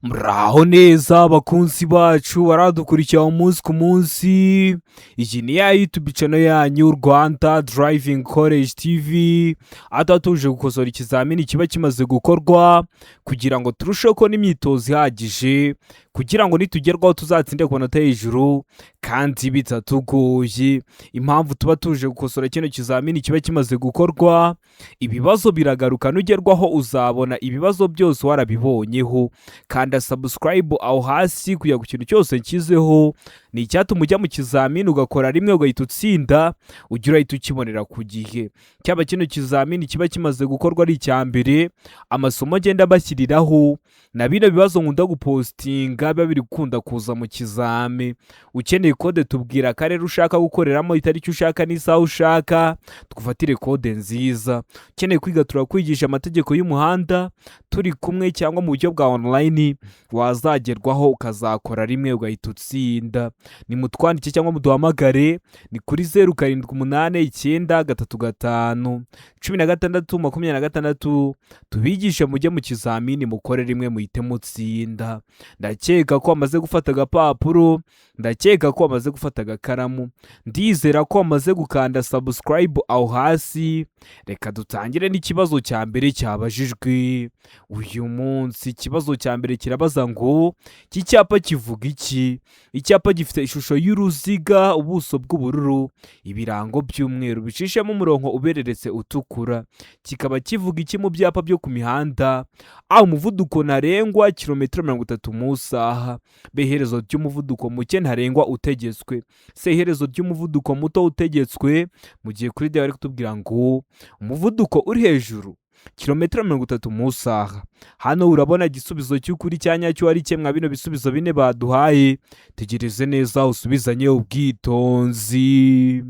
Muraho neza abakunzi bacu baradukurikira umunsi ku munsi. Iyi ni ya YouTube channel yanyu, Rwanda Driving College TV, aho tuje gukosora ikizamini kiba kimaze gukorwa kugira ngo turusheho kubona imyitozo ihagije, kugira ngo nitugerwaho tuzatsinde ku manota hejuru kandi bitatugoye. Impamvu tuba tuje gukosora kino kizamini kiba kimaze gukorwa, ibibazo biragaruka. Nugerwaho uzabona ibibazo byose warabibonyeho. Kanda subscribe aho hasi kugira ngo ikintu cyose nshyizeho ni icyatuma ujya mu kizamini ugakora rimwe ugahita utsinda, ujya urahita ukibonera ku gihe. Cyaba kino kizamini kiba kimaze gukorwa ari icya mbere, amasomo agenda bashyiriraho na bino bibazo nkunda gupostinga biba biri gukunda kuza mu kizami. Ukeneye kode, tubwira akarere ushaka gukoreramo, itariki ushaka n'isaha ushaka, tugufatire kode nziza. Ukeneye kwiga, turakwigisha amategeko y'umuhanda turi kumwe cyangwa mu buryo bwa online, wazagerwaho ukazakora rimwe ugahita utsinda. Nimutwandike cyangwa muduhamagare, ni kuri 0789351626, tubigishe mujye mu kizamini mukore rimwe muhite mutsinda. Ndakeka ko wamaze gufata agapapuro, ndakeka ko wamaze gufata agakaramu, ndizera ko wamaze gukanda subscribe aho hasi. Reka dutangire n'ikibazo cya mbere cyabajijwe uyu munsi. Ikibazo cya mbere kirabaza ngo: iki cyapa kivuga iki? Icyapa gifite ishusho y'uruziga, ubuso bw'ubururu, ibirango by'umweru bicishemo umurongo ubereretse utukura, kikaba kivuga iki mu byapa byo ku mihanda? A, umuvuduko ntarengwa kilometero 30 mu isaha. B, iherezo ry'umuvuduko muke ntarengwa utegetswe. C, iherezo ry'umuvuduko muto utegetswe. Mu gihe kuri D bari kutubwira ngo umuvuduko uri hejuru kilometero 30 mu isaha. Hano urabona igisubizo cy'ukuri cya nyacyo ari kimwe bino bisubizo bine baduhaye. Tegereze neza usubizanye ubwitonzi.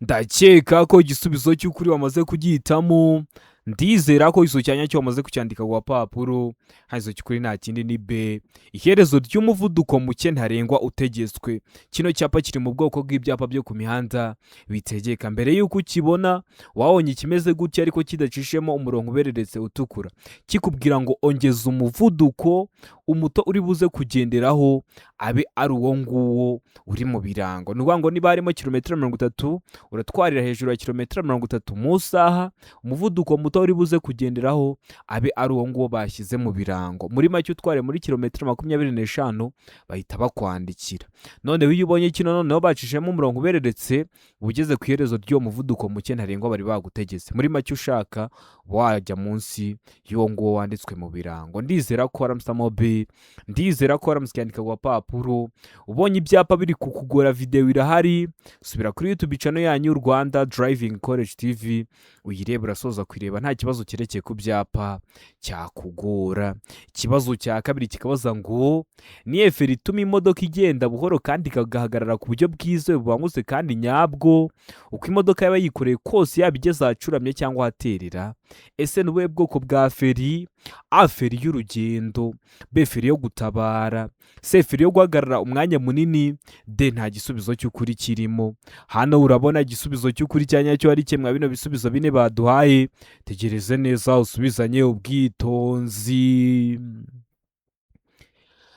Ndakeka ko igisubizo cy'ukuri wamaze kugihitamo, ndizera ko igisubizo cya nyacyo wamaze kucyandika ku gapapuro. Hano igisubizo cy'ukuri nta kindi, ni B, iherezo ry'umuvuduko muke ntarengwa utegetswe. Kino cyapa kiri mu bwoko bw'ibyapa byo ku mihanda bitegeka. Mbere y'uko ukibona, wabonye ikimeze gutya ariko kidacishemo umurongo ubereretse utukura, kikubwira ngo ongeza umuvuduko umuto uri buze kugenderaho abe ari uwo nguwo uri mu birango. Ni ukuvuga ngo niba harimo kilometero 30, uratwarira hejuru ya kilometero 30 mu isaha, umuvuduko muto uri buze kugenderaho abe ari uwo nguwo bashyize mu birango. Muri make, utware muri kilometero 25 bahita bakwandikira. Noneho iyo ubonye kino noneho bacishemo umurongo ubereretse, uba ugeze ku iherezo ry'uwo muvuduko muke ntarengwa bari bagutegetse. Muri make, ushaka wajya munsi y'uwo nguwo wanditswe mu birango. Ndizera ko waramusamo B, ndizera ko waramutse ukandika ku gapapuro. Ubonye ibyapa biri kukugora, videwo irahari, subira kuri YouTube channel yanyu, Rwanda Driving College TV, uyirebe. Urasoza kuyireba nta kibazo cyerekeye ku byapa cyakugora. Ikibazo cya kabiri kikabaza ngo: ni feri ituma imodoka igenda buhoro kandi ikagahagarara ku buryo bwizewe, bubangutse kandi nyabwo, uko imodoka yaba yikoreye kose, yaba igeze ahacuramye cyangwa ahaterera. Ese ni ubuhe bwoko bwa feri? A, feri y'urugendo. B, feri yo gutabara. C, feri yo guhagarara umwanya munini. D, nta gisubizo cy'ukuri kirimo. Hano urabona igisubizo cy'ukuri cya nyacyo ari kimwe bino bisubizo bine baduhaye. Tegereze neza usubizanye ubwitonzi.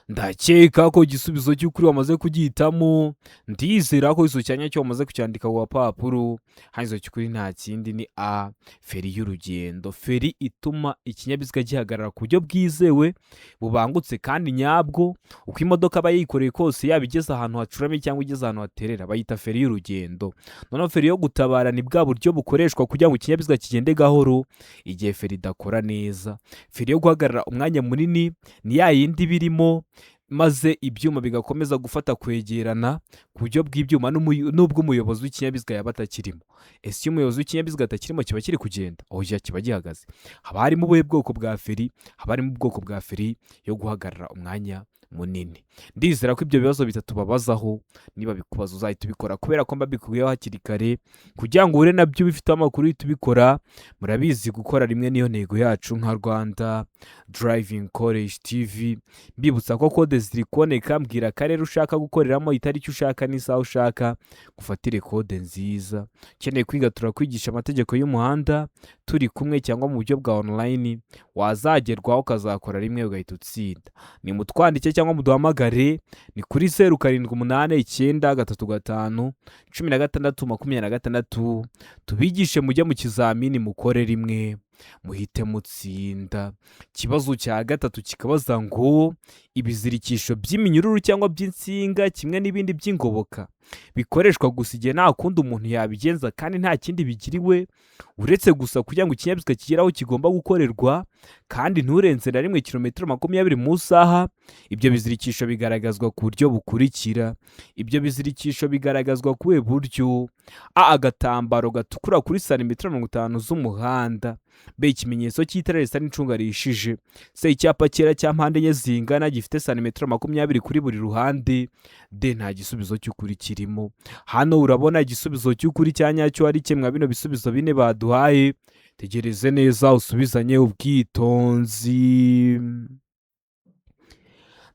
Ndakeka ko igisubizo cy'ukuri wamaze kugihitamo, ndizera ko igisubizo cya nyacyo wamaze kucyandika ku gapapuro. Hano igisubizo cy'ukuri nta kindi, ni A, feri y'urugendo. Feri ituma ikinyabiziga gihagarara ku buryo bwizewe, bubangutse kandi nyabwo, uko imodoka aba yikoreye kose, yaba igeze ahantu hacuramye cyangwa igeze ahantu haterera, bayita feri y'urugendo. Noneho feri yo gutabara ni bwa buryo bukoreshwa kugira ngo ikinyabiziga kigende gahoro igihe feri idakora neza. Feri yo guhagarara umwanya munini ni ya yindi birimo maze ibyuma bigakomeza gufata kwegerana ku buryo bw'ibyuma n'ubwo umuyobozi w'ikinyabiziga yaba atakirimo. Ese iyo umuyobozi w'ikinyabiziga atakirimo, kiba kiri kugenda? Oya, kiba gihagaze. Haba harimo ubuhe bwoko bwa feri? Haba harimo ubwoko bwa feri yo guhagarara umwanya munini. Munini. Ndizera ko ibyo bibazo bitatu babazaho, niba bikubaza uzahita ubikora, kubera ko mbabikubwiyeho hakiri kare kugira ngo uhure nabyo ubifiteho amakuru, uhite ubikora. Murabizi, gukora rimwe niyo ntego yacu nka Rwanda Driving College TV. Mbibutsa ko kode ziri kuboneka. Mbwira akarere ushaka gukoreramo, itariki ushaka n'isaha ushaka, ufatire kode nziza. Ukeneye kwiga, turakwigisha amategeko y'umuhanda turi kumwe cyangwa mu buryo bwa online, wazagerwaho ukazakora rimwe ugahita utsinda. Ni mutwandike cyangwa muduhamagare, ni kuri 0789351626, tubigishe mujye mu kizamini mukore rimwe muhite mutsinda. Ikibazo cya gatatu kikabaza ngo: ibizirikisho by'iminyururu cyangwa by'insinga kimwe n'ibindi by'ingoboka bikoreshwa gusa igihe nta kundi umuntu yabigenza kandi nta kindi bigiriwe uretse gusa kugira ngo ikinyabiziga kigere aho kigomba gukorerwa, kandi nturenze na rimwe kilometero 20 mu isaha. Ibyo bizirikisho bigaragazwa ku buryo bukurikira. Ibyo bizirikisho bigaragazwa ku buhe buryo? A, agatambaro gatukura kuri santimetero 50 z'umuhanda. B, ikimenyetso cy'itara risa n'icunga rihishije. C, icyapa cyera cya mpande enye zingana gifite santimetero 20 kuri buri ruhande. D, nta gisubizo cy'ukuri kirimo. Hano urabona igisubizo cy'ukuri cya nyacyo ari kimwe bino bisubizo bine baduhaye. Tegereze neza usubizanye ubwitonzi.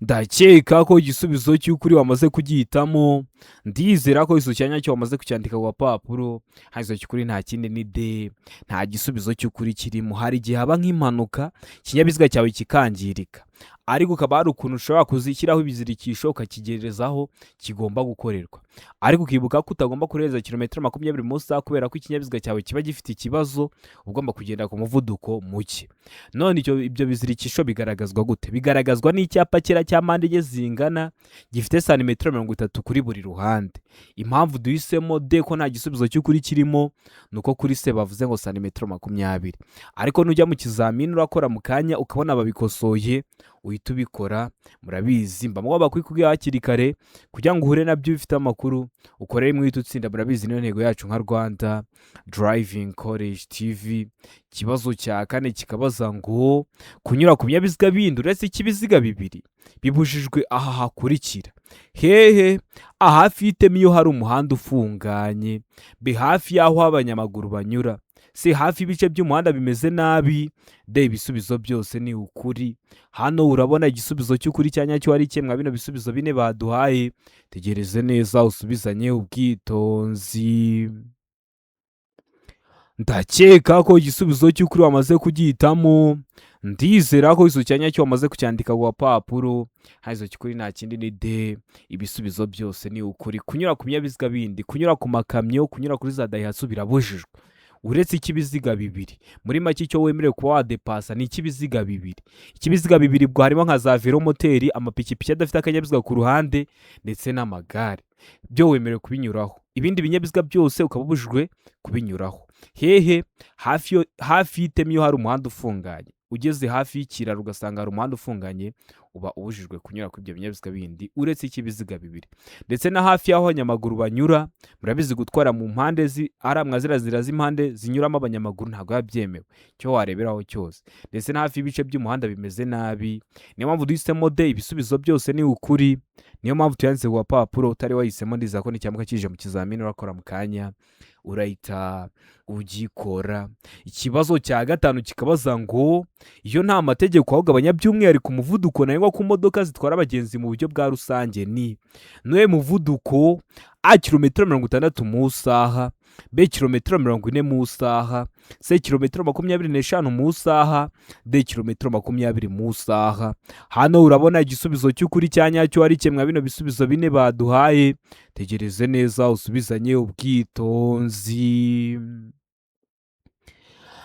Ndakeka ko igisubizo cy'ukuri wamaze kugihitamo. Ndizera ko igisubizo cya nyacyo wamaze kucyandika ku gapapuro. Hano igisubizo cy'ukuri nta kindi, ni D, nta gisubizo cy'ukuri kirimo. Hari igihe haba nk'impanuka, ikinyabiziga cyawe kikangirika, ariko ukaba hari ukuntu ushobora kuzishyiraho ibizirikisho ukakigerezaho kigomba gukorerwa, ariko ukibuka ko utagomba kurenza kilometero 20 mu isaha, kubera ko ikinyabiziga cyawe kiba gifite ikibazo, ugomba kugenda ku muvuduko muke. None ibyo bizirikisho bigaragazwa gute? Bigaragazwa n'icyapa cyera cya mpande enye zingana gifite santimetero 30 kuri buri ruhande. Impamvu duhisemo D ko nta gisubizo cy'ukuri kirimo, ni uko kuri C bavuze ngo santimetero 20, ariko nujya mu kizamini urakora mu kanya ukabona babikosoye, uhita ubikora. Murabizi, mba mugomba kubikubwira hakiri kare kugira ngo uhure nabyo bifite amakuru, ukore rimwe uhite utsinda. Murabizi, niyo ntego yacu nka Rwanda Driving College TV. Ikibazo cya kane kikabaza ngo: kunyura ku binyabiziga bindi uretse icy'ibiziga bibiri bibujijwe aha hakurikira. Hehe? A, hafi y'iteme iyo hari umuhanda ufunganye. B, hafi y'aho abanyamaguru banyura. C, hafi y'ibice by'umuhanda bimeze nabi. D, ibisubizo byose ni ukuri. Hano urabona igisubizo cy'ukuri cya nyacyo ari kimwe bino bisubizo bine baduhaye. Tegereze neza usubizanye ubwitonzi. Ndakeka ko igisubizo cy'ukuri wamaze kugihitamo. Ndizera ko igisubizo cya nyacyo wamaze kucyandika ku gapapuro. Hano igisubizo cy'ukuri nta kindi, ni D, ibisubizo byose ni ukuri. Kunyura ku binyabiziga bindi, kunyura ku makamyo, kunyura kuri za Daihatsu birabujijwe uretse icy'ibiziga bibiri. Muri make, icyo wemerewe kuba wadepasa ni icy'ibiziga bibiri. Icy'ibiziga bibiri ubwo harimo nka za velomoteri, amapikipiki adafite akanyabiziga ku ruhande ndetse n'amagare, byo wemerewe kubinyuraho. Ibindi binyabiziga byose ukaba ubujijwe kubinyuraho. Hehe? Hafi y'iteme iyo hari umuhanda ufunganye. Ugeze hafi y'ikiraro ugasanga hari umuhanda ufunganye, uba ubujijwe kunyura kuri ibyo binyabiziga bindi uretse icy'ibiziga bibiri, ndetse na hafi y'aho abanyamaguru banyura. Murabizi, gutwara mu mpande aramwa ziriya nzira z'impande zinyuramo abanyamaguru ntabwo biba byemewe, icyo wareberaho cyose, ndetse na hafi y'ibice by'umuhanda bimeze nabi. Niyo mpamvu duhisemo D, ibisubizo byose ni ukuri, niyo mpamvu tuyanditse ku gapapuro. Utari wahisemo, ndizera ko nicyamuka kije mu kizamini urakora mu kanya urahita ugikora. Ikibazo cya gatanu kikabaza ngo: iyo nta mategeko awugabanya by'umwihariko umuvuduko ntarengwa ku modoka zitwara abagenzi mu buryo bwa rusange ni nuwe muvuduko? A, kilometero 60 mu isaha. B, kilometero 40 mu isaha. C, kilometero 25 mu isaha. D, kilometero 20 mu isaha. Hano urabona igisubizo cy'ukuri cya nyacyo ari kimwe bino bisubizo bine baduhaye. Tegereze neza usubizanye ubwitonzi.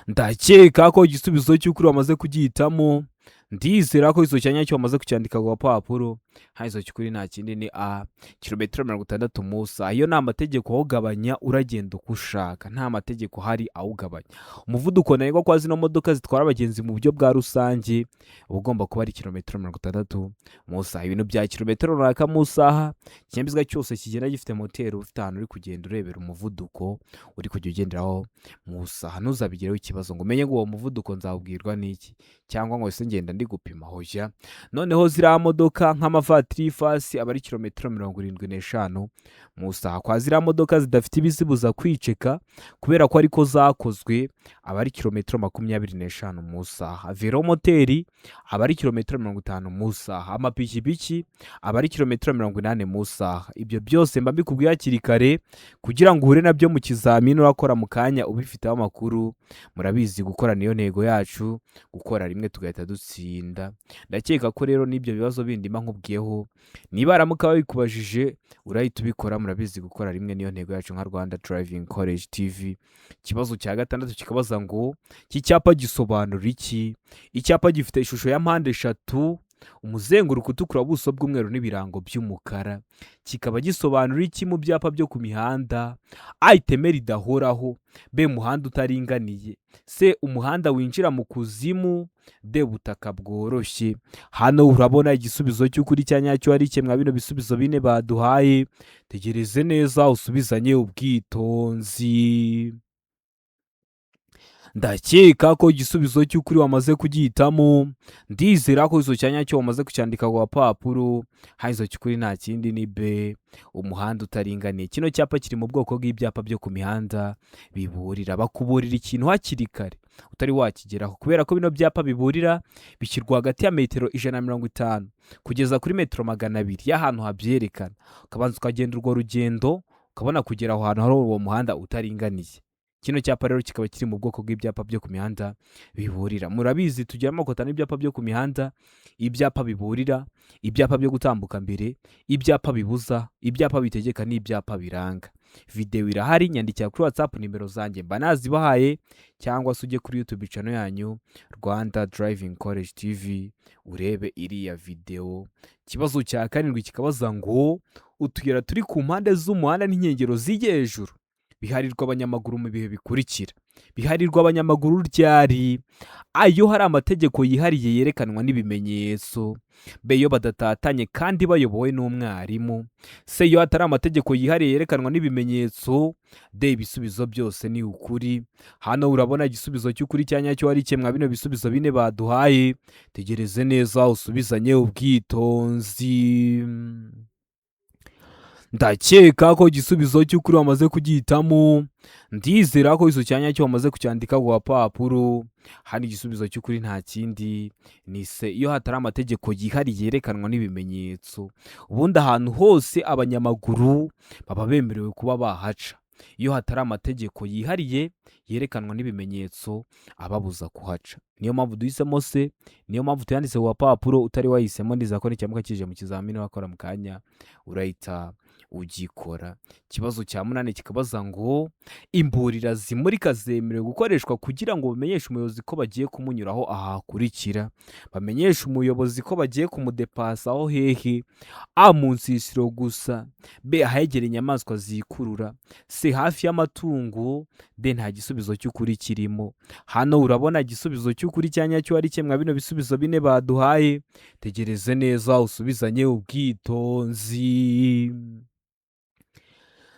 Ndakeka ko igisubizo cy'ukuri wamaze kugihitamo. Ndizera ko igisubizo cya nyacyo wamaze kucyandika ku gapapuro. Hano igisubizo cy'ukuri nta kindi, ni A, kilometero 60 mu isaha. Iyo nta mategeko awugabanya, uragenda uko ushaka. Nta mategeko ahari awugabanya umuvuduko ntarengwa kwa zino modoka zitwara abagenzi mu buryo bwa rusange, uba ugomba kuba ari kilometero 60 mu isaha. Ibintu bya kilometero runaka mu isaha, ikinyabiziga cyose kigenda gifite moteri, ufite ahantu uri kugenda urebera umuvuduko uri kujya ugenderaho mu isaha. Ntuzabigireho ikibazo ngo umenye ngo uwo muvuduko nzawubwirwa n'iki, cyangwa ngo ese ngenda ndi. ndi gupima, hoya. Noneho ziriya modoka nk'amavatiri y'ifasi aba ari kilometero 75 mu saha. Kwa ziriya modoka zidafite ibizibuza kwiceka kubera ko ariko zakozwe, aba ari kilometero 25 mu saha. Velomoteri aba ari kilometero 50 mu saha. Amapikipiki aba ari kilometero 80 mu saha. Ibyo byose mba mbikubwiye hakiri kare kugira ngo uhure nabyo mu kizamini urakora mu kanya ubifiteho amakuru. Murabizi, gukora niyo ntego yacu, gukora rimwe tugahita dutsinda. Ndakeka ko rero n'ibyo bibazo bindi mba nkubwiyeho, niba baramuka babikubajije urahita ubikora. Murabizi, gukora rimwe niyo ntego yacu nka Rwanda Driving College TV. Ikibazo cya gatandatu kikabaza ngo: iki cyapa gisobanura iki? Icyapa gifite ishusho ya mpande eshatu, umuzenguruko utukura, ubuso bw'umweru n'ibirango by'umukara, kikaba gisobanura iki mu byapa byo ku mihanda? A, iteme ridahoraho; B, umuhanda utaringaniye; C, umuhanda winjira mu kuzimu; D, ubutaka bworoshye. Hano urabona igisubizo cy'ukuri cya nyacyo ari mwa bino bisubizo bine baduhaye. Tegereze neza usubizanye ubwitonzi. Ndakeka ko igisubizo cy'ukuri wamaze kugihitamo. Ndizera ko igisubizo cya nyacyo wamaze kucyandika ku gapapuro. Hano igisubizo cy'ukuri nta kindi ni B, umuhanda utaringaniye. Kino cyapa kiri mu bwoko bw'ibyapa byo ku mihanda biburira. Bakuburira ikintu hakiri kare utari wakigeraho, kubera ko bino byapa biburira bishyirwa hagati ya metero 150 kugeza kuri metero 200 y'ahantu habyerekana, ukabanza ukagenda urwo rugendo, ukabona kugera aho hantu hari uwo muhanda utaringaniye. Kino cyapa rero kikaba kiri mu bwoko bw'ibyapa byo ku mihanda biburira. Murabizi, tugira amoko atanu y'ibyapa byo ku mihanda: ibyapa biburira, ibyapa byo gutambuka mbere, ibyapa bibuza, ibyapa bitegeka n'ibyapa biranga. Videwo irahari, nyandikira kuri WhatsApp, nimero zanjye mba nazibahaye, cyangwa se ujye kuri YouTube channel yanyu Rwanda Driving College TV urebe iriya videwo. Ikibazo cya karindwi kikabaza ngo: utuyira turi ku mpande z'umuhanda n'inkengero zijya hejuru biharirwa abanyamaguru mu bihe bikurikira. Biharirwa abanyamaguru ryari? A, iyo hari amategeko yihariye yerekanwa n'ibimenyetso; B, iyo badatatanye kandi bayobowe n'umwarimu; C, iyo hatari amategeko yihariye yerekanwa n'ibimenyetso; D, ibisubizo byose ni ukuri. Hano urabona igisubizo cy'ukuri cya nyacyo ari mwa bino bisubizo bine baduhaye. Tegereze neza usubizanye ubwitonzi. Ndakeka ko igisubizo cy'ukuri wamaze kugihitamo. Ndizera ko igisubizo cya nyacyo wamaze kucyandika ku gapapuro. Hano igisubizo cy'ukuri nta kindi ni C, iyo hatari amategeko yihariye yerekanwa n'ibimenyetso. Ubundi ahantu hose abanyamaguru baba bemerewe kuba bahaca iyo hatari amategeko yihariye yerekanwa n'ibimenyetso ababuza kuhaca. Niyo mpamvu duhisemo C, niyo mpamvu tuyanditse ku gapapuro. Utari wahisemo, ndizera ko nikiramuka kije mu kizamini wakora mu kanya urahita ugikora. Ikibazo cya munani kikabaza ngo: imburira zimurika zemerewe gukoreshwa kugira ngo bamenyeshe umuyobozi ko bagiye kumunyuraho aha hakurikira. Bamenyeshe umuyobozi ko bagiye kumudepasaho hehe? A, mu nsisiro gusa; B, ahegereye inyamaswa zikurura; C, hafi y'amatungo; D, nta gisubizo cy'ukuri kirimo. Hano urabona igisubizo cy'ukuri cya nyacyo ari mwa bino bisubizo bine baduhaye. Tegereze neza usubizanye ubwitonzi.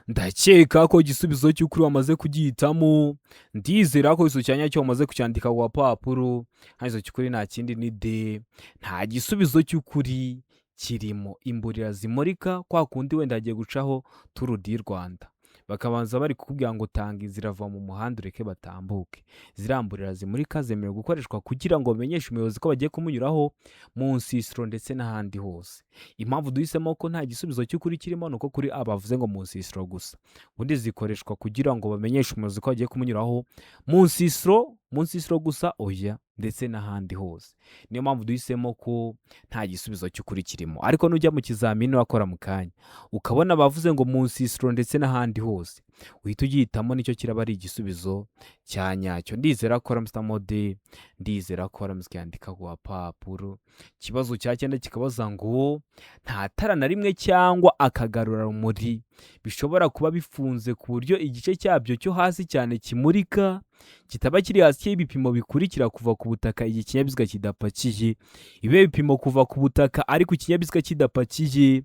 Ndakeka ko igisubizo cy'ukuri wamaze kugihitamo. Ndizera ko igisubizo cya nyacyo wamaze kucyandika ku gapapuro. Hano igisubizo cy'ukuri nta kindi ni D, nta gisubizo cy'ukuri kirimo. Imburira zimurika, kwa kundi wenda hagiye gucaho Tour du Rwanda, bakabanza bari kukubwira ngo tanga inzira, va mu muhanda ureke batambuke. Ziriya mburira zimurika zemerewe gukoreshwa kugira ngo bamenyeshe umuyobozi ko bagiye kumunyuraho mu nsisiro ndetse n'ahandi hose. Impamvu duhisemo ko nta gisubizo cy'ukuri kirimo ni uko kuri A bavuze ngo mu nsisiro gusa. Ubundi zikoreshwa kugira ngo bamenyeshe umuyobozi ko bagiye kumunyuraho mu nsisiro. Mu nsisiro gusa? Oya, ndetse n'ahandi hose. Niyo mpamvu duhisemo ko nta gisubizo cy'ukuri kirimo. Ariko nujya mu kizamini wakora mu kanya ukabona bavuze ngo mu nsisiro ndetse n'ahandi hose, uhita ugihitamo, nicyo kiraba ari igisubizo cya nyacyo. Ndizera ko waramutse D, ndizera ko waramutse yandika ku gapapuro. Ikibazo cya cyenda kikabaza ngo: nta tara na rimwe cyangwa akagarurarumuri bishobora kuba bifunze ku buryo igice cyabyo cyo hasi cyane kimurika kitaba kiri hasi y'ibipimo bikurikira kuva ku butaka igihe ikinyabiziga kidapakiye. Ibe bipimo kuva ku butaka ariko ikinyabiziga kidapakiye?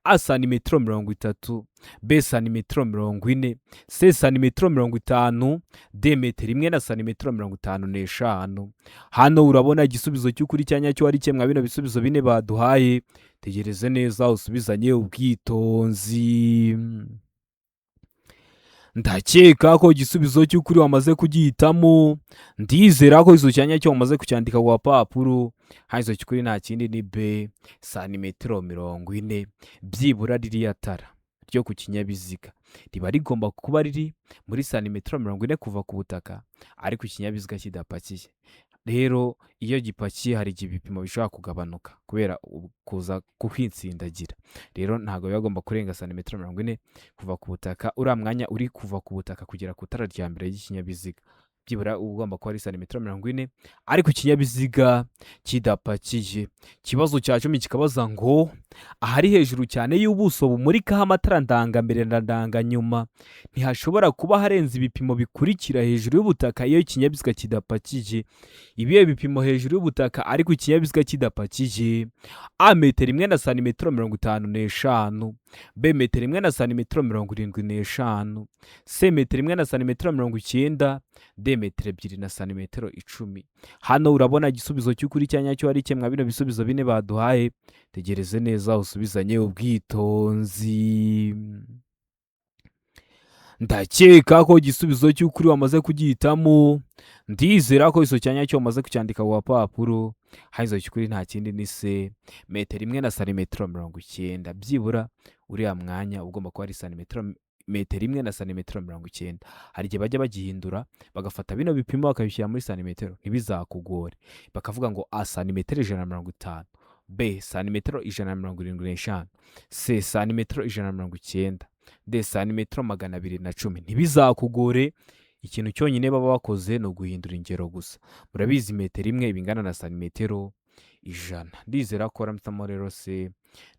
A santimetero 30, B santimetero 40, C santimetero 50, D metero 1 na santimetero 55. Hano urabona igisubizo cy'ukuri cya nyacyo ari kimwe bino bisubizo bine baduhaye. Tegereze neza usubizanye ubwitonzi. Ndakeka ko igisubizo cy'ukuri wamaze kugihitamo. Ndizera ko igisubizo cya nyacyo wamaze kucyandika ku gapapuro. Hano igisubizo cy'ukuri nta kindi ni B santimetero 40. Byibura ririya tara ryo ku kinyabiziga riba rigomba kuba riri muri santimetero 40 kuva ku butaka, ariko ikinyabiziga kidapakiye. Rero iyo gipakiye hari igihe ibipimo bishobora kugabanuka kubera kuza kuhitsindagira. Rero ntabwo biba bigomba kurenga santimetero 40 kuva ku butaka. Uriya mwanya uri kuva ku butaka kugera ku itara rya mbere ry'ikinyabiziga, byibura uba ugomba kuba ari santimetero 40, ariko ikinyabiziga kidapakiye. Ikibazo cya 10 kikabaza ngo ahari hejuru cyane y'ubuso bumurikaho amatara ndangambere na ndanganyuma ntihashobora kuba harenze ibipimo bikurikira hejuru y'ubutaka iyo ikinyabiziga kidapakiye. Ibihe bipimo hejuru y'ubutaka ariko ikinyabiziga kidapakiye? A metero 1 na santimetero 55, B metero 1 na santimetero 75, C metero 1 na santimetero 90, D metero 2 na santimetero 10. Hano urabona igisubizo cy'ukuri cya nyacyo ari kimwe bino bisubizo bine baduhaye. Tegereze neza usubizanye ubwitonzi. Ndakeka ko igisubizo cy'ukuri wamaze kugihitamo. Ndizera ko igisubizo cya nyacyo wamaze kucyandika ku gapapuro. Hano igisubizo cy'ukuri nta kindi ni C metero 1 na santimetero 90. Byibura uriya mwanya ugomba kuba ari santimetero metero 1 na santimetero 90. Hari igihe bajya bagihindura bagafata bino bipimo bakabishyira muri santimetero, ntibizakugore, bakavuga ngo A santimetero 150, B santimetero 175, C santimetero 190, D santimetero 210. Ntibizakugore, ikintu cyonyine baba bakoze ni uguhindura ingero gusa. Murabizi metero 1 iba ingana na santimetero 100. Ndizera ko waramutse rero se,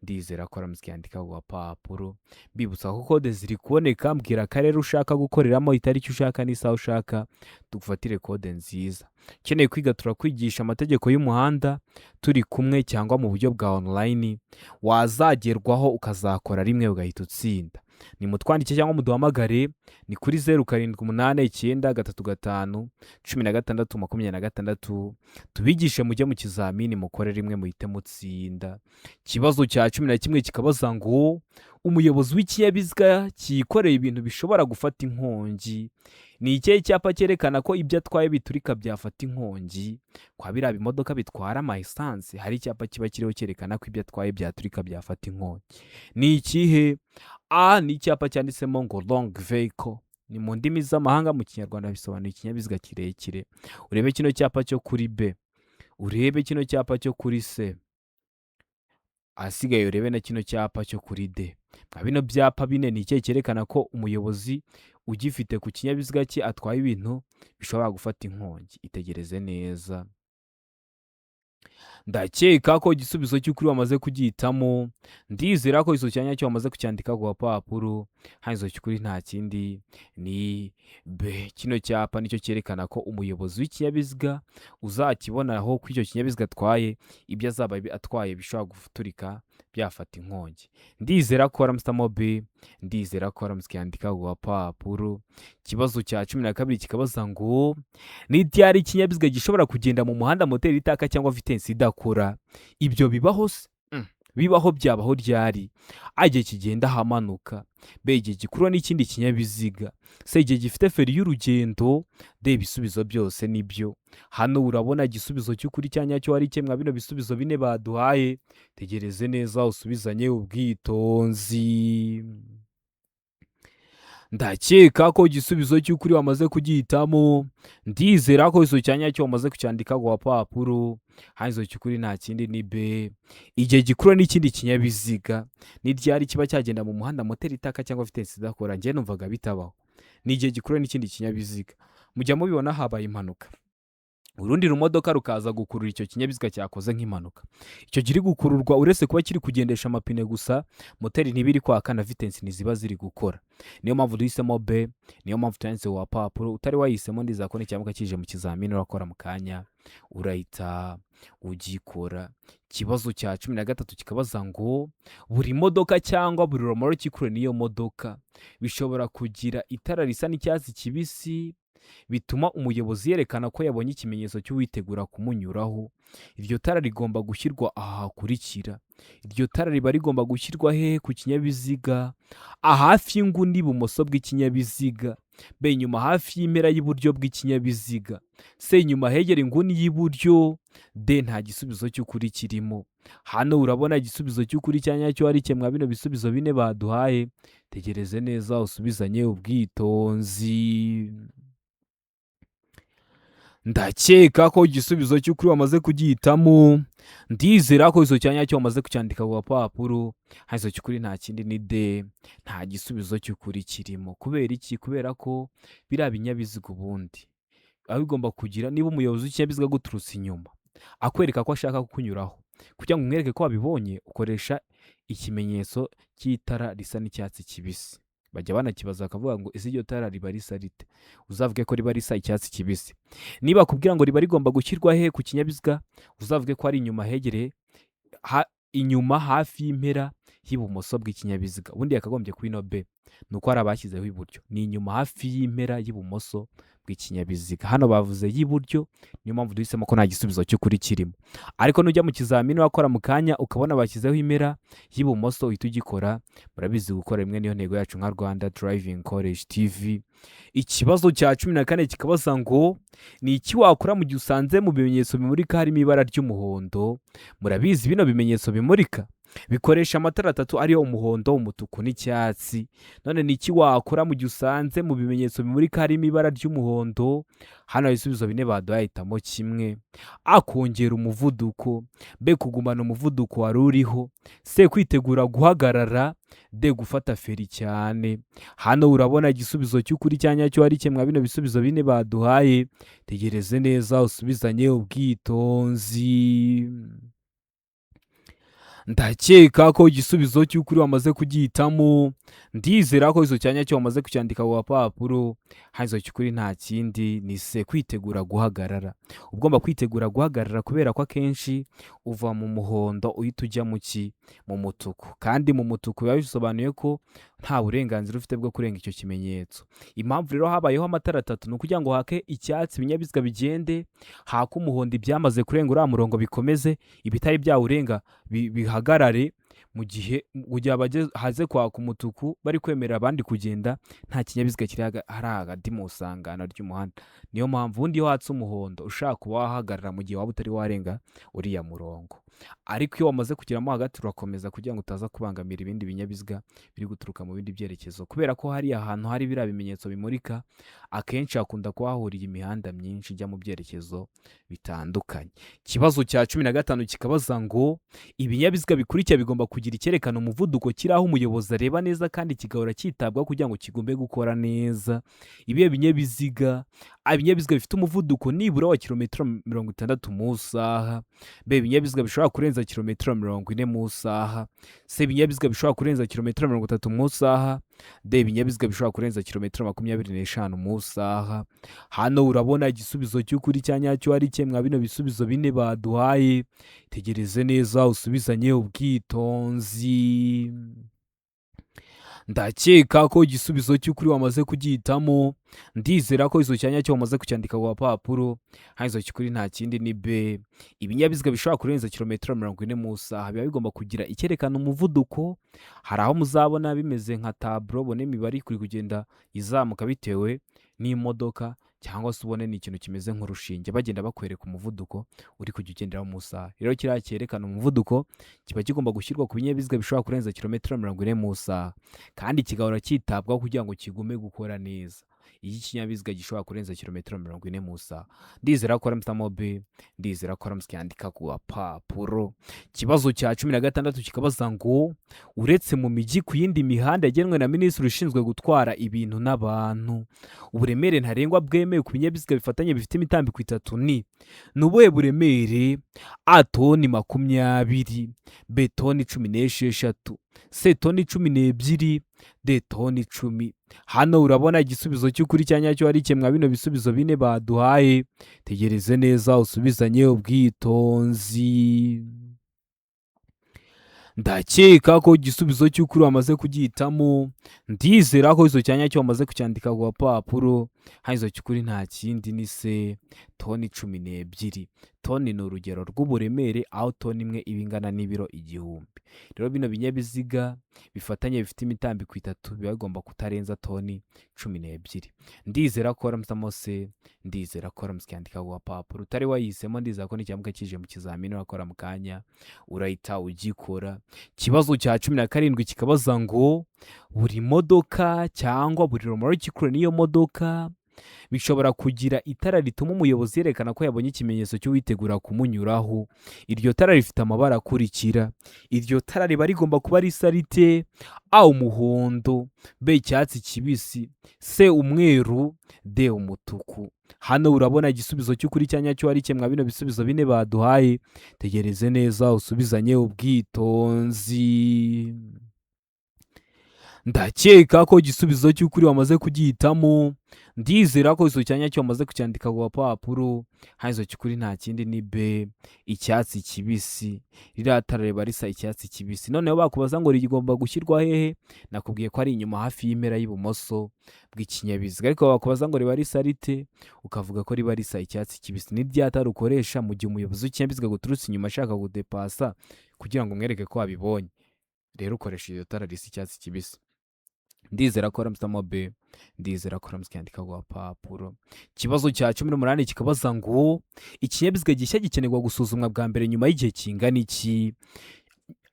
ndizera ko waramutse yandika ku gapapuro. Mbibutsa ko kode ziri kuboneka. Mbwira akarere ushaka gukoreramo, itariki ushaka n'isaha ushaka, tugufatire kode nziza. Ukeneye kwiga turakwigisha amategeko y'umuhanda turi kumwe cyangwa mu buryo bwa online, wazagerwaho ukazakora rimwe ugahita utsinda. Nimutwandike cyangwa muduhamagare, ni kuri 0789 35 16 26, tubigishe mujye mu kizamini mukore rimwe muhite mutsinda. Ikibazo cya 11 kikabaza ngo umuyobozi w'ikinyabiziga cyikoreye ibintu bishobora gufata inkongi, ni ikihe cyapa cyerekana ko ibyo atwaye biturika byafata inkongi? Kwa biriya bimodoka bitwara ama essence hari icyapa kiba kiriho cyerekana ko ibyo atwaye byaturika byafata inkongi. Ni ikihe? A ni icyapa cyanditsemo ngo long vehicle, ni mu ndimi z'amahanga, mu Kinyarwanda bisobanuye ikinyabiziga kirekire. Urebe kino cyapa cyo kuri B, urebe kino cyapa cyo kuri C, ahasigaye urebe na kino cyapa cyo kuri D. Nka bino byapa bine, ni ikihe cyerekana ko umuyobozi ugifite ku kinyabiziga cye atwaye ibintu bishobora gufata inkongi? Itegereze neza. Ndakeka ko igisubizo cy'ukuri wamaze kugihitamo. Ndizera ko igisubizo cya nyacyo wamaze kucyandika ku gapapuro. Hano igisubizo cy'ukuri nta kindi ni B. Kino cyapa nicyo cyerekana ko umuyobozi w'ikinyabiziga uzakibonaho ko icyo kinyabiziga atwaye, ibyo azaba atwaye bishobora guturika byafata inkongi. Ndizera ko waramutse B, ndizera ko waramutse yandika ku gapapuro. Ikibazo cya 12 kikabaza ngo ni ryari ikinyabiziga gishobora kugenda mu muhanda moteri itaka cyangwa vitesse idakora? Ibyo bibaho se? Bibaho, byabaho ryari? A igihe kigenda ahamanuka, B igihe gikurura n'ikindi kinyabiziga, C igihe gifite feri y'urugendo, D ibisubizo byose nibyo. Hano urabona igisubizo cy'ukuri cya nyacyo ari kimwe bino bisubizo bine baduhaye. Tegereze neza usubizanye ubwitonzi. Ndakeka ko igisubizo cy'ukuri wamaze kugihitamo. Ndizera ko igisubizo cya nyacyo wamaze kucyandika ku gapapuro. Hano igisubizo cy'ukuri nta kindi ni B igihe gikurura n'ikindi kinyabiziga. Ni ryari kiba cyagenda mu muhanda moteri itaka cyangwa vitesse idakora? Njye numvaga bitabaho. Ni igihe gikurura n'ikindi kinyabiziga. Mujya mubibona habaye impanuka. Urundi rumodoka rukaza gukurura icyo kinyabiziga cyakoze nk'impanuka. Icyo kiri gukururwa, uretse kuba kiri kugendesha amapine gusa, moteri ntibiri kwaka na vitesse ntiziba ziri gukora. Niyo mpamvu duhisemo B, niyo mpamvu tuyanditse wa papuro. Utari wayihisemo, ndizera ko nicyamuka kije mu kizamini urakora mu kanya urahita ugikora. Ikibazo cya 13 kikabaza ngo: buri modoka cyangwa buri romoroki ikuruwe n'iyo modoka bishobora kugira itara risa n'icyatsi kibisi bituma umuyobozi yerekana ko yabonye ikimenyetso cy'uwitegura kumunyuraho. Iryo tara rigomba gushyirwa aha hakurikira. Iryo tara riba rigomba gushyirwa hehe ku kinyabiziga? A, hafi y'inguni ibumoso bw'ikinyabiziga; B, inyuma hafi y'impera y'iburyo bw'ikinyabiziga; C, inyuma hegera inguni y'iburyo; D, nta gisubizo cy'ukuri kirimo. Hano urabona igisubizo cy'ukuri cya nyacyo ari mwa bino bisubizo bine baduhaye. Tegereze neza usubizanye ubwitonzi. Ndakeka ko igisubizo cy'ukuri wamaze kugihitamo. Ndizera ko igisubizo cya nyacyo wamaze kucyandika ku gapapuro. Hano cy'ukuri nta kindi ni D, nta gisubizo cy'ukuri kirimo. Kubera iki? Kubera ko biriya binyabiziga ubundi biba bigomba kugira, niba umuyobozi w'ikinyabiziga aguturutse inyuma akwereka ko ashaka kukunyuraho, kugira ngo umwereke ko wabibonye ukoresha ikimenyetso cy'itara risa n'icyatsi kibisi. Bajya banakibaza bakavuga ngo: ese iryo tara riba risa rite? Uzavuge ko riba risa icyatsi kibisi. Niba bakubwira ngo riba rigomba gushyirwa he ku kinyabiziga, uzavuge ko ari inyuma hegereye inyuma hafi y'impera y'ibumoso bw'ikinyabiziga. Ubundi yakagombye kuba ino B, ni uko hari abashyizeho iburyo. Ni inyuma hafi y'impera y'ibumoso bw'ikinyabiziga. Hano bavuze y'iburyo, niyo mpamvu duhisemo ko nta gisubizo cy'ukuri kirimo. Ariko nujya mu kizamini wakora mu kanya ukabona bashyizeho impera y'ibumoso, uhita ugikora. Murabizi, gukora rimwe niyo ntego yacu nka Rwanda Driving College TV. Ikibazo cya 14 kikabaza ngo: ni iki wakora mu gihe usanze mu bimenyetso bimurika harimo ibara ry'umuhondo? Murabizi, bino bimenyetso bimurika bikoresha amatara atatu, ariyo umuhondo, umutuku n'icyatsi. None ni iki wakora mu gihe usanze mu bimenyetso bimurika harimo ibara ry'umuhondo? Hano hari ibisubizo bine baduhaye, hitamo kimwe. A, kongera umuvuduko; B, kugumana umuvuduko wari uriho; C, kwitegura guhagarara; D, gufata feri cyane. Hano urabona igisubizo cy'ukuri cya nyacyo ari kimwe bino bisubizo bine baduhaye. Tegereze neza usubizanye ubwitonzi. Ndakeka ko igisubizo cy'ukuri wamaze kugihitamo. Ndizera ko igisubizo cya nyacyo wamaze kucyandika ku gapapuro. Hano igisubizo cy'ukuri nta kindi ni C, kwitegura guhagarara. Ugomba kwitegura guhagarara kubera ko akenshi uva mu muhondo uhita ujya mu ki? Mu mutuku. Kandi mu mutuku biba bisobanuye ko nta burenganzira ufite bwo kurenga icyo kimenyetso. Impamvu rero habayeho amatara atatu ni ukugira ngo hake icyatsi ibinyabiziga bigende, hake umuhondo ibyamaze kurenga uriya murongo bikomeze, ibitari byawurenga bihagarare, mu gihe kugira haze kwaka umutuku bari kwemerera abandi kugenda, nta kinyabiziga kiri hari hagati mu isangano ry'umuhanda. Niyo mpamvu ubundi iyo watse umuhondo ushaka kuba wahagarara mu gihe waba utari warenga uriya murongo. Ariko iyo wamaze kugeramo hagati urakomeza kugira ngo utaza kubangamira ibindi binyabiziga biri guturuka mu bindi byerekezo, kubera ko hariya hantu hari biriya bimenyetso bimurika akenshi hakunda kuba hahuriye imihanda myinshi ijya mu byerekezo bitandukanye. Ikibazo cya 15 kikabaza ngo: ibinyabiziga bikurikira bigomba kugira icyerekana umuvuduko kiri aho umuyobozi areba neza kandi kigahora cyitabwaho kugira ngo kigombe gukora neza. Ibihe binyabiziga? A, ibinyabiziga bifite umuvuduko nibura wa kilometero 60 mu isaha; B, ibinyabiziga bishobora kurenza kilometero 40 mu isaha; C, ibinyabiziga bishobora kurenza kilometero 30 mu isaha; D, ibinyabiziga bishobora kurenza kilometero 25 mu isaha. Hano urabona igisubizo cy'ukuri cya nyacyo ari mwa bino bisubizo bine baduhaye. Tegereze neza usubizanye ubwitonzi. Ndakeka ko igisubizo cy'ukuri wamaze kugihitamo. Ndizera ko igisubizo cya nyacyo wamaze kucyandika ku gapapuro. Hano igisubizo cy'ukuri nta kindi ni B, ibinyabiziga bishobora kurenza kilometero 40 mu isaha biba bigomba kugira icyerekana umuvuduko. Hari aho muzabona bimeze nka taburo, ubone imibare iri kugenda izamuka bitewe n'imodoka, cyangwa se ubone ni ikintu kimeze nk'urushinge bagenda bakwereka umuvuduko uri kujya ugenderaho mu isaha. Rero kiriya cyerekana umuvuduko kiba kigomba gushyirwa ku binyabiziga bishobora kurenza kilometero 40 mu isaha, kandi kigahora cyitabwaho kugira ngo kigume gukora neza. Iyo ikinyabiziga gishobora kurenza kilometero 40 mu isaha. Ndizera ko warahisemo B, ndizera ko waramutse yandika ku gapapuro. Ikibazo cya 16 kikabaza ngo: uretse mu mijyi, ku yindi mihanda yagenwe na minisitiri ushinzwe gutwara ibintu n'abantu, uburemere ntarengwa bwemewe ku binyabiziga bifatanye bifite imitambiko itatu ni ubuhe buremere? A, toni 20, B, toni 16, C, toni 12, D, toni 10. Hano urabona igisubizo cy'ukuri cya nyacyo ari mwa bino bisubizo bine baduhaye. Tegereze neza usubizanye ubwitonzi. Ndakeka ko igisubizo cy'ukuri wamaze kugihitamo. Ndizera ko icyo cyanya cyo wamaze kucyandika ku gapapuro. Hano icyo cy'ukuri nta kindi ni C, toni 12. Toni ni urugero rw'uburemere, aho toni imwe iba ingana n'ibiro 1000. Rero bino binyabiziga bifatanye bifite imitambiko itatu biba bigomba kutarenza toni 12. Ndizera ko warahisemo C, ndizera ko waramutse ucyandika ku gapapuro. Utari wayihisemo, ndizera ko nicyamuka kije mu kizamini urakora mu kanya urahita ugikora. Ikibazo cya 17 kikabaza ngo: buri modoka cyangwa buri romoroki ikura n'iyo modoka bishobora kugira itara rituma umuyobozi yerekana ko yabonye ikimenyetso cy'uwitegura kumunyuraho. Iryo tara rifite amabara akurikira. Iryo tara riba rigomba kuba risa rite? A, umuhondo, B, icyatsi kibisi, C, umweru, D, umutuku. Hano urabona igisubizo cy'ukuri cya nyacyo ari mwa bino bisubizo bine baduhaye. Tegereze neza usubizanye ubwitonzi. Ndakeka ko igisubizo cy'ukuri wamaze kugihitamo. Ndizera ko icyo cyanya cyo wamaze kucyandika ku gapapuro. Hano icyo cy'ukuri nta kindi ni B, icyatsi kibisi. Ririya tara riba risa icyatsi kibisi. Noneho bakubaza ngo rigomba gushyirwa hehe? Nakubwiye ko ari inyuma hafi y'impera y'ibumoso bw'ikinyabiziga. Ariko bakubaza ngo riba risa rite? Ukavuga ko riba risa icyatsi kibisi. Ni rya tara ukoresha mu gihe umuyobozi w'ikinyabiziga aguturutse inyuma ashaka kudepasa, kugira ngo umwereke ko wabibonye. Rero ukoresha iryo tara risa icyatsi kibisi. Ndizera ko warahisemo B, ndizera ko waramutse ucyandika ku gapapuro. Ikibazo cya 18 kikabaza ngo: ikinyabiziga gishya gikenerwa gusuzumwa bwa mbere nyuma y'igihe kingana iki?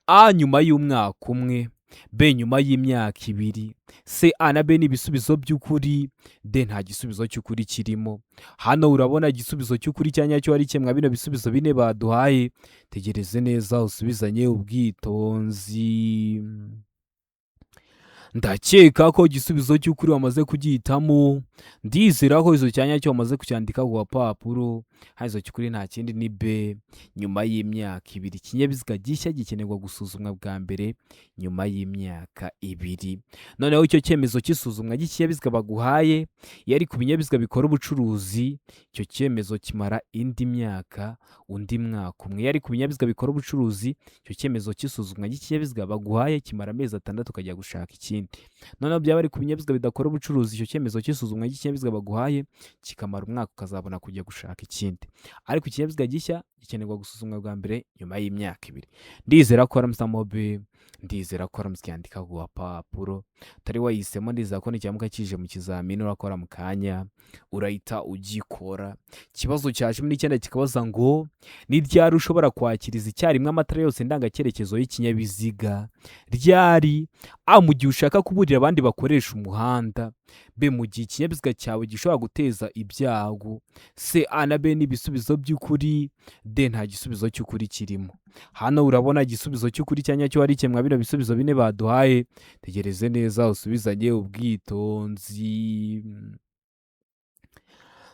A, nyuma y'umwaka umwe, B, nyuma y'imyaka 2, C, A na B ni ibisubizo by'ukuri, D, nta gisubizo cy'ukuri kirimo. Hano urabona igisubizo cy'ukuri cya nyacyo ari mwa bino bisubizo bine baduhaye. Tegereze neza usubizanye ubwitonzi. Ndakeka ko igisubizo cy'ukuri wamaze kugihitamo. Ndizera ko icyo cyanya cyo wamaze kucyandika ku gapapuro. Hano icyo cy'ukuri nta kindi ni B, nyuma y'imyaka 2. Ikinyabiziga gishya gikenerwa gusuzumwa bwa mbere nyuma y'imyaka 2. Noneho icyo cyemezo cy'isuzumwa ry'ikinyabiziga baguhaye, iyo ari ku binyabiziga bikora ubucuruzi, icyo cyemezo kimara indi myaka, undi mwaka umwe. Iyo ari ku binyabiziga bikora ubucuruzi, icyo cyemezo cy'isuzumwa ry'ikinyabiziga baguhaye kimara amezi 6, ukajya gushaka ikindi. Noneho byaba ari ku binyabiziga bidakora ubucuruzi, icyo cyemezo cy'isuzumwa ry'ikinyabiziga baguhaye kikamara umwaka, ukazabona kujya gushaka ikindi. Ariko ikinyabiziga gishya gikenerwa gusuzumwa bwa mbere nyuma y'imyaka 2. Ndizera ko warahisemo B, ndizera ko waramutse ucyandika ku gapapuro. Utari wayihisemo, ndizera ko nicyamuka kije mu kizamini urakora mu kanya urahita ugikora. Ikibazo cya 19 kikabaza ngo: ni ryari ushobora kwakiriza icyarimwe amatara yose ndangacyerekezo y'ikinyabiziga? Ryari? A, mu gihe ushaka kuburira abandi bakoresha umuhanda, B, mu gihe ikinyabiziga cyawe gishobora guteza ibyago, C, A na B ni ibisubizo by'ukuri, D, nta gisubizo cy'ukuri kirimo. Hano urabona igisubizo cy'ukuri cya nyacyo ari mwa bino bisubizo bine baduhaye. Tegereze neza usubizanye ubwitonzi.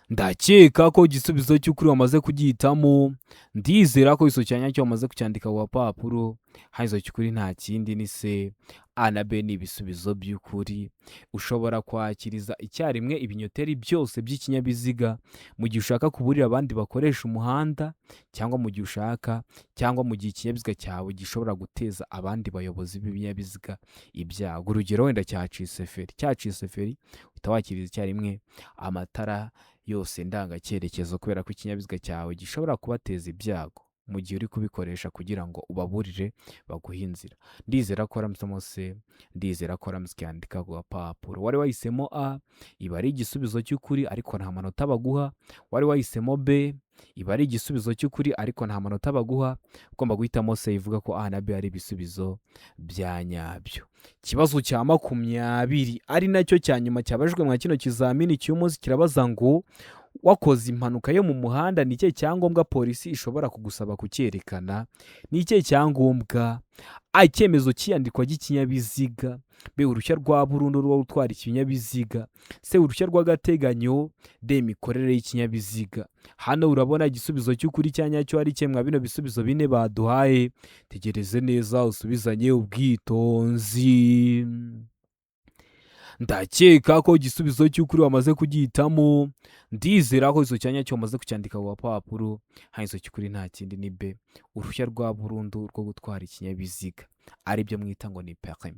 Ndakeka ko igisubizo cy'ukuri wamaze kugihitamo. Ndizera ko icyo cyanya cyo wamaze kucyandika ku gapapuro. Hano icyo cy'ukuri nta kindi ni C, A na B ni ibisubizo by'ukuri. Ushobora kwakiriza icyarimwe ibinyoteri byose by'ikinyabiziga mu gihe ushaka kuburira abandi bakoresha umuhanda, cyangwa mu gihe ushaka, cyangwa mu gihe ikinyabiziga cyawe gishobora guteza abandi bayobozi b'ibinyabiziga ibyago. Urugero wenda cyacitse feri, cyacitse feri uhita wakiriza icyarimwe amatara yose ndangacyerekezo, kubera ko ikinyabiziga cyawe gishobora kubateza ibyago mu gihe uri kubikoresha kugira ngo ubaburire baguhe inzira. Ndizera ko warahisemo C, ndizera ko waramutse ucyandika ku gapapuro. Wari wahisemo A, iba ari igisubizo cy'ukuri ariko nta manota baguha. Wari wahisemo B, Iba ari igisubizo cy'ukuri, ariko nta manota baguha. Ugomba guhitamo C ivuga ko A na B ari ibisubizo bya nyabyo. Ikibazo cya 20, ari nacyo cya nyuma cyabajijwe mwa kino kizamini cy'umunsi, kirabaza ngo: wakoze impanuka yo mu muhanda, ni ikihe cyangombwa polisi ishobora kugusaba kucyerekana? Ni ikihe cyangombwa? A, icyemezo cy'iyandikwa ry'ikinyabiziga; B, uruhushya rwa burundu rwo gutwara ikinyabiziga; C, uruhushya rw'agateganyo; D, imikorere y'ikinyabiziga. Hano urabona igisubizo cy'ukuri cya nyacyo ari kimwe mwa bino bisubizo bine baduhaye. Tegereze neza, usubizanye ubwitonzi. Ndakeka ko igisubizo cy'ukuri wamaze kugihitamo. Ndizera ko icyo cyanya cyo wamaze kucyandika ku gapapuro. Hano icyo cy'ukuri nta kindi ni B, uruhushya rwa burundu rwo gutwara ikinyabiziga, aribyo mwita ngo ni permis.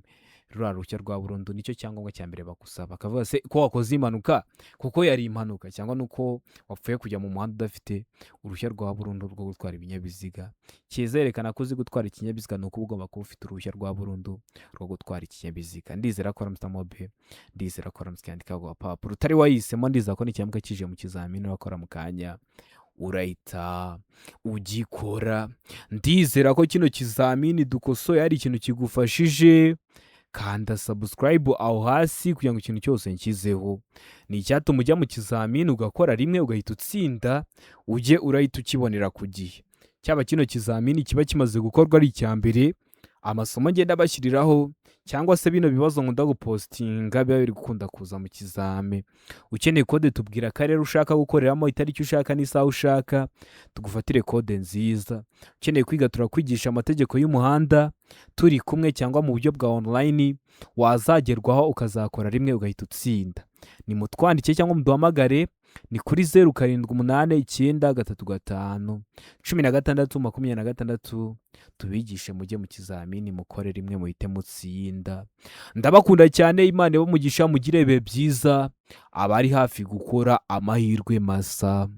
Ruriya ruhushya rwa burundu nicyo cyangombwa cya mbere bagusaba. Bakavuga se ko wakoze impanuka kuko yari impanuka, cyangwa nuko wapfuye kujya mu muhanda udafite uruhushya rwa burundu rwo gutwara ibinyabiziga? Kizerekana ko uzi gutwara ikinyabiziga ni uko uba ugomba kuba ufite uruhushya rwa burundu rwo gutwara ikinyabiziga. Ndizera ko waramutse B, ndizera ko waramutse yandika ku gapapuro. Utari wayihisemo, ndizera ko n'icyangombwa kije mu kizamini urakora mu kanya urahita ugikora. Ndizera ko kino kizamini dukosoye ari ikintu kigufashije. Kanda subscribe aho hasi kugira ngo ikintu cyose nshyizeho ni icyatuma ujya mu kizamini ugakora rimwe ugahita utsinda, ujye urahita ukibonera ku gihe. Cyaba kino kizamini kiba kimaze gukorwa ari icya mbere, amasomo ngenda bashyiriraho, cyangwa se bino bibazo nkunda gupostinga biba biri gukunda kuza mu kizame. Ukeneye kode, tubwira akarere ushaka gukoreramo, itariki ushaka n'isaha ushaka, tugufatire kode nziza. Ukeneye kwiga, turakwigisha amategeko y'umuhanda turi kumwe cyangwa mu buryo bwa online, wazagerwaho ukazakora rimwe ugahita utsinda. Ni mutwandike cyangwa muduhamagare, ni kuri 0789351626, tubigishe mujye mu kizamini mukore rimwe muhite mutsinda. Ndabakunda cyane, Imana ibahe umugisha, mugire ibihe byiza. Abari hafi gukora, amahirwe masa.